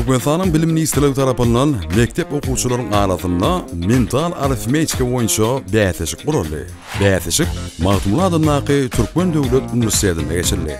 Türkmenistanyň Bilim ministrligi tarapyndan mekdep okuwçylaryň arasynda mental arifmetika boýunça bäsleşik guraldy. Bäsleşik Magtymguly adyndaky Türkmen döwlet uniwersitetinde geçirildi.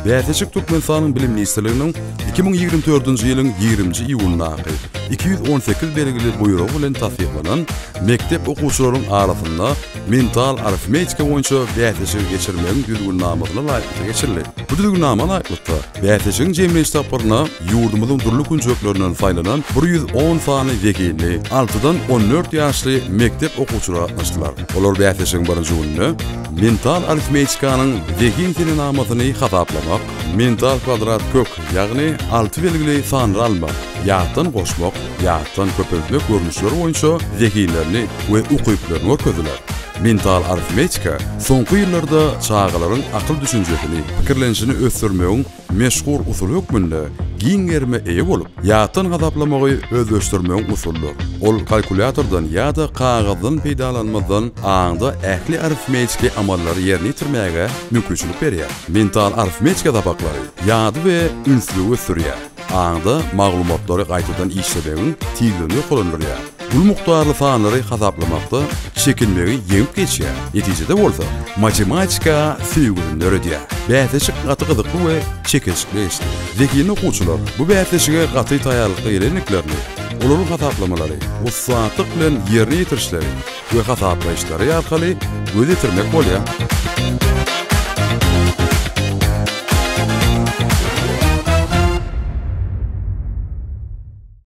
Bäsleşik Türkmenistanyň Bilim ministrliginiň 2024-nji ýylyň ýigriminji iýunyndaky 218 belgili buýrugy bilen tassyklanan mekdep okuwçylaryň arasynda mental arifmetika boýunça bäsleşigi geçirmegiň düzgünnamasyna laýyklykda geçirildi. Bu düzgünnama laýyklykda, bäsleşigiň jemleýji tapgyryna ýurdumyzyň dürli künjeklerinden saýlanan 110 sany zehinli, altydan on dört ýaşly mekdep okuwçylary gatnaşdylar. Olar bäsleşigiň birinji gününde mental arifmetikanyň zehin senenamasyny hasaplamak, mental kwadrat kök, ýagny alty belgili sanlary almak, ýatdan goşmak, ýatdan köpeltmek görnüşleri boýunça zehinlerini we ukyplaryny görkezdiler. Mental arifmetika soňky ýyllarda çagalaryň akyl düşünjesini, pikirlenişini ösdürmegiň meşhur usuly hökmünde giň gerime eýe bolup, ýatdan hasaplamagy özleşdirmegiň usulydyr. Ol kalkulýatordan ýa-da kagyzdan peýdalanmazdan aňda ähli arifmetiki amallary ýerine ýetirmäge mümkinçilik berýär. Mental arifmetika sapaklary ýady we ünslügi ösdürýär, aňda maglumatlary gaýtadan işlemegiň tizligini ýokarlandyrýar, uly mukdarly sanlary hasaplamakda çekinmegi ýeňip geçýär, netijede bolsa matematika söýgüsini döredýär. Bäsleşik gaty gyzykly we çekeleşikli geçdi. Zehinli okuwçylar bu bäsleşige gaty taýýarlykly gelendiklerini, olaryň hasaplamalary ussatlyk bilen ýerine ýetirişleri we hasaplaýyşlary arkaly göz ýetirmek bolýar.